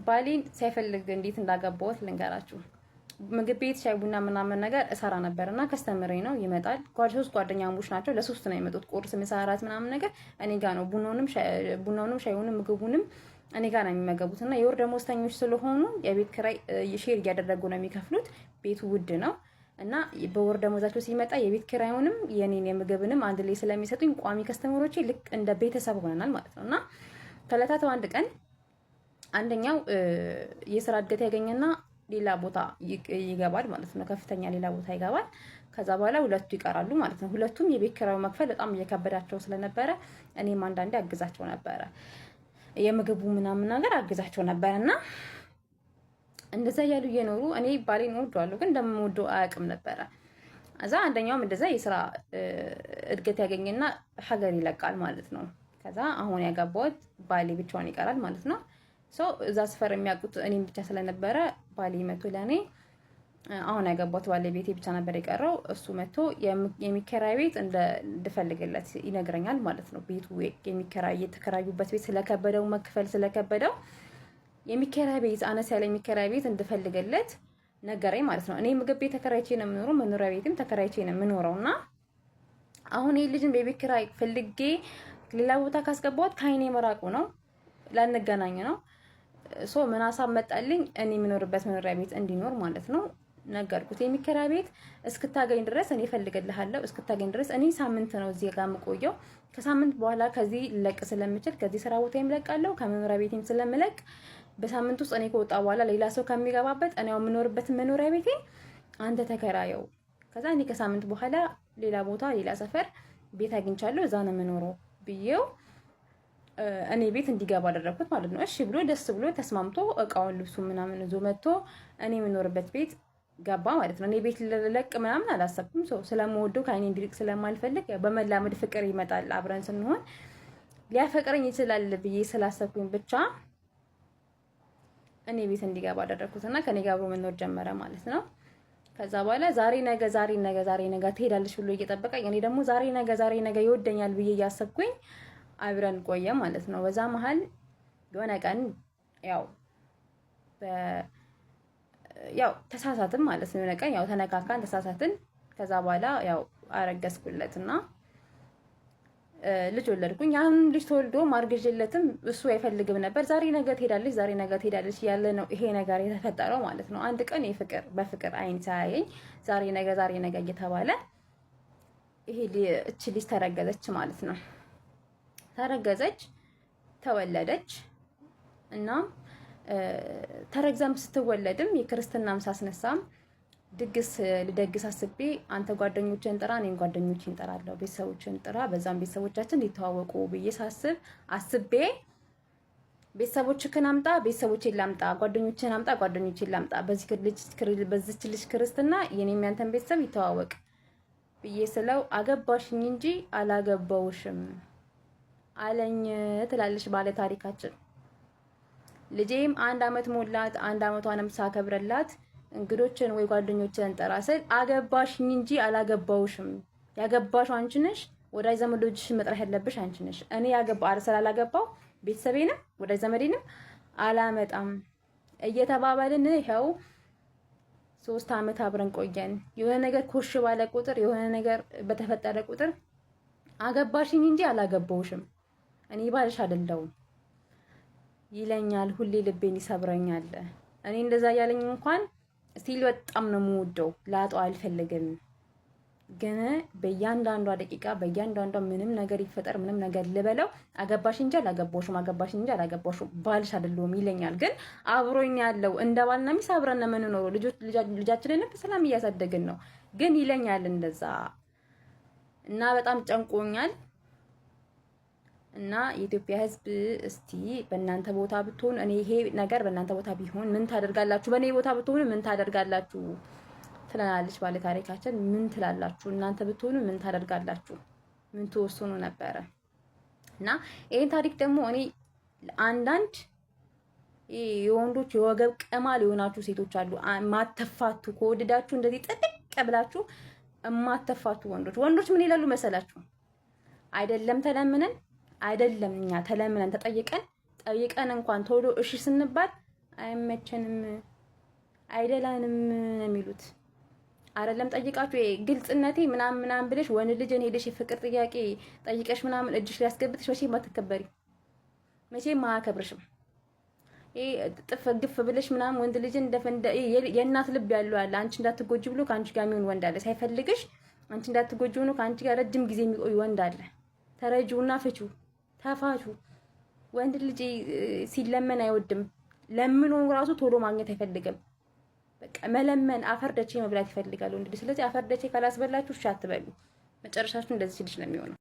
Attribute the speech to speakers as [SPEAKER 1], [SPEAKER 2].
[SPEAKER 1] ባሌን ሳይፈልግ እንዴት እንዳገባሁት ልንገራችሁ። ምግብ ቤት ሻይ ቡና ምናምን ነገር እሰራ ነበር እና customer ኤ ነው ይመጣል። ሶስት ጓደኛሞች ናቸው። ለሶስት ነው የመጡት። ቁርስ፣ ምሳ፣ እራት ምናምን ነገር እኔ ጋ ነው። ቡናውንም ሻዩንም ምግቡንም እኔ ጋ ነው የሚመገቡት እና የወር ደመወዝተኞች ስለሆኑ የቤት ኪራይ share እያደረጉ ነው የሚከፍሉት። ቤቱ ውድ ነው እና በወር ደመወዛቸው ሲመጣ የቤት ኪራዩንም የኔን የምግብንም አንድ ላይ ስለሚሰጡኝ ቋሚ customer ኦቼ ልክ እንደ ቤተሰብ ሆነናል ማለት ነው። እና ከዕለታት አንድ ቀን አንደኛው የስራ እድገት ያገኘና ሌላ ቦታ ይገባል ማለት ነው። ከፍተኛ ሌላ ቦታ ይገባል። ከዛ በኋላ ሁለቱ ይቀራሉ ማለት ነው። ሁለቱም የቤት ኪራዩ መክፈል በጣም እየከበዳቸው ስለነበረ እኔም አንዳንዴ አግዛቸው ነበረ፣ የምግቡ ምናምን ነገር አግዛቸው ነበረ። እና እንደዛ እያሉ እየኖሩ እኔ ባሌን እወደዋለሁ፣ ግን እንደምወደው አያውቅም ነበረ። እዛ አንደኛውም እንደዛ የስራ እድገት ያገኘና ሀገር ይለቃል ማለት ነው። ከዛ አሁን ያገባሁት ባሌ ብቻውን ይቀራል ማለት ነው። ሰው እዛ ሰፈር የሚያውቁት እኔም ብቻ ስለነበረ ባሌ መቶ ለእኔ፣ አሁን ያገባሁት ባለቤቴ ብቻ ነበር የቀረው። እሱ መቶ የሚከራይ ቤት እንድፈልግለት ይነግረኛል ማለት ነው። ቤቱ የሚከራይ የተከራዩበት ቤት ስለከበደው፣ መክፈል ስለከበደው የሚከራይ ቤት፣ አነስ ያለ የሚከራይ ቤት እንድፈልግለት ነገረኝ ማለት ነው። እኔ ምግብ ቤት ተከራይቼ ነው የምኖረው፣ መኖሪያ ቤትም ተከራይቼ ነው የምኖረው። እና አሁን ይህ ልጅን በቤት ኪራይ ፈልጌ ሌላ ቦታ ካስገባሁት ከአይኔ መራቁ ነው፣ ላንገናኝ ነው። So ምን ሀሳብ መጣልኝ? እኔ የምኖርበት መኖሪያ ቤት እንዲኖር ማለት ነው ነገርኩት። የሚከራይ ቤት እስክታገኝ ድረስ እኔ እፈልግልሃለሁ፣ እስክታገኝ ድረስ እኔ ሳምንት ነው እዚህ ጋር የምቆየው። ከሳምንት በኋላ ከዚህ ልለቅ ስለምችል፣ ከዚህ ስራ ቦታዬም እለቃለሁ፣ ከመኖሪያ ቤቴም ስለምለቅ፣ በሳምንት ውስጥ እኔ ከወጣ በኋላ ሌላ ሰው ከሚገባበት እኔ የምኖርበት መኖሪያ ቤቴ አንተ ተከራየው። ከዛ እኔ ከሳምንት በኋላ ሌላ ቦታ ሌላ ሰፈር ቤት አግኝቻለሁ፣ እዛ ነው የምኖረው ብዬው እኔ ቤት እንዲገባ አደረግኩት ማለት ነው። እሺ ብሎ ደስ ብሎ ተስማምቶ እቃውን ልብሱ ምናምን ይዞ መጥቶ እኔ የምኖርበት ቤት ገባ ማለት ነው። እኔ ቤት ልለቅ ምናምን አላሰብኩም። ሰው ስለምወደው ከአይኔ እንዲርቅ ስለማልፈልግ በመላመድ ፍቅር ይመጣል፣ አብረን ስንሆን ሊያፈቅረኝ ይችላል ብዬ ስላሰብኩኝ ብቻ እኔ ቤት እንዲገባ አደረግኩት እና ከኔ ጋር አብሮ መኖር ጀመረ ማለት ነው። ከዛ በኋላ ዛሬ ነገ፣ ዛሬ ነገ፣ ዛሬ ነገ ትሄዳለች ብሎ እየጠበቀኝ፣ እኔ ደግሞ ዛሬ ነገ፣ ዛሬ ነገ ይወደኛል ብዬ እያሰብኩኝ አብረን ቆየ ማለት ነው። በዛ መሀል የሆነ ቀን ያው ተሳሳትን ማለት ነው። የሆነ ቀን ያው ተነካካን፣ ተሳሳትን። ከዛ በኋላ ያው አረገዝኩለት እና ልጅ ወለድኩኝ። ያን ልጅ ተወልዶ ማርገዥለትም እሱ አይፈልግም ነበር። ዛሬ ነገ ትሄዳለች፣ ዛሬ ነገ ትሄዳለች ያለ ነው ይሄ ነገር የተፈጠረው ማለት ነው። አንድ ቀን የፍቅር በፍቅር አይን ሳያየኝ ዛሬ ነገ፣ ዛሬ ነገ እየተባለ ይሄ እች ልጅ ተረገዘች ማለት ነው። ተረገዘች፣ ተወለደች። እና ተረግዛም ስትወለድም የክርስትናም ሳስነሳም ድግስ ልደግስ አስቤ አንተ ጓደኞችን ጥራ፣ እኔም ጓደኞችን እጠራለሁ፣ ቤተሰቦችን ጥራ፣ በዛም ቤተሰቦቻችን ሊተዋወቁ ብዬ ሳስብ አስቤ ቤተሰቦችህን አምጣ፣ ቤተሰቦቼን ላምጣ፣ ጓደኞችን አምጣ፣ ጓደኞቼን ላምጣ፣ በዚች ልጅ ክርስትና የኔም ያንተን ቤተሰብ ይተዋወቅ ብዬ ስለው አገባሽኝ እንጂ አላገባውሽም አለኝ ትላለች ባለ ታሪካችን። ልጄም 1 አመት ሞላት። 1 አመቷንም ሳከብረላት እንግዶችን ወይ ጓደኞችን ጠራ ስል አገባሽኝ እንጂ አላገባውሽም፣ ያገባሽው አንቺ ነሽ፣ ወዳጅ ዘመዶችሽን መጥራት ያለብሽ አንቺ ነሽ። እኔ ያገባ ስላላገባው ቤተሰቤንም ወዳጅ ዘመዴንም አላመጣም እየተባባልን ይኸው 3 አመት አብረን ቆየን። የሆነ ነገር ኮሽ ባለ ቁጥር፣ የሆነ ነገር በተፈጠረ ቁጥር አገባሽኝ እንጂ አላገባውሽም፣ እኔ ባልሽ አይደለሁም ይለኛል። ሁሌ ልቤን ይሰብረኛል። እኔ እንደዛ እያለኝ እንኳን still በጣም ነው የምወደው፣ ላጣው አልፈልግም። ግን በእያንዳንዷ ደቂቃ በእያንዳንዷ ምንም ነገር ይፈጠር ምንም ነገር ልበለው አገባሽ እንጂ አላገባሽም፣ አገባሽ እንጂ አላገባሽም፣ ባልሽ አይደለሁም ይለኛል። ግን አብሮኝ ያለው እንደ ባልና ሚስት አብረን ነው የምንኖረው። ልጃችንን በሰላም እያሳደግን ነው። ግን ይለኛል እንደዛ እና በጣም ጨንቆኛል። እና የኢትዮጵያ ሕዝብ እስቲ በእናንተ ቦታ ብትሆኑ፣ እኔ ይሄ ነገር በእናንተ ቦታ ቢሆን ምን ታደርጋላችሁ? በእኔ ቦታ ብትሆኑ ምን ታደርጋላችሁ? ትለናለች ባለ ታሪካችን። ምን ትላላችሁ? እናንተ ብትሆኑ ምን ታደርጋላችሁ? ምን ትወስኑ ነበረ? እና ይሄን ታሪክ ደግሞ እኔ አንዳንድ የወንዶች የወገብ ቅማል የሆናችሁ ሴቶች አሉ፣ ማተፋቱ ከወደዳችሁ እንደዚህ ጥብቅ ብላችሁ እማተፋቱ ወንዶች። ወንዶች ምን ይላሉ መሰላችሁ? አይደለም ተለምነን፣ አይደለም እኛ ተለምነን ተጠይቀን ጠይቀን እንኳን ቶሎ እሺ ስንባል አይመቸንም፣ አይደላንም የሚሉት። አይደለም ጠይቃችሁ ግልጽነቴ ምናምን ምናምን ብለሽ ወንድ ልጅን ሄደሽ የፍቅር ጥያቄ ጠይቀሽ ምናምን እጅሽ ሊያስገብትሽ መቼም አትከበሪ፣ መቼም አያከብርሽም። ይሄ ጥፍ ግፍ ብለሽ ምናምን ወንድ ልጅን የእናት ልብ ያለው አለ። አንቺ እንዳትጎጂ ብሎ ከአንቺ ጋር የሚሆን ወንድ አለ። ሳይፈልግሽ አንቺ እንዳትጎጂ ሆኖ ከአንቺ ጋር ረጅም ጊዜ የሚቆይ ወንድ አለ። ተረጂውና ፍቺው፣ ተፋቹ። ወንድ ልጅ ሲለመን አይወድም። ለምኖ ራሱ ቶሎ ማግኘት አይፈልግም። በቃ መለመን አፈር ደቼ መብላት ይፈልጋል ወንድ ልጅ። ስለዚህ አፈር ደቼ ካላስበላችሁ እሺ አትበሉ። መጨረሻችሁ እንደዚህ ልጅ ነው የሚሆነው።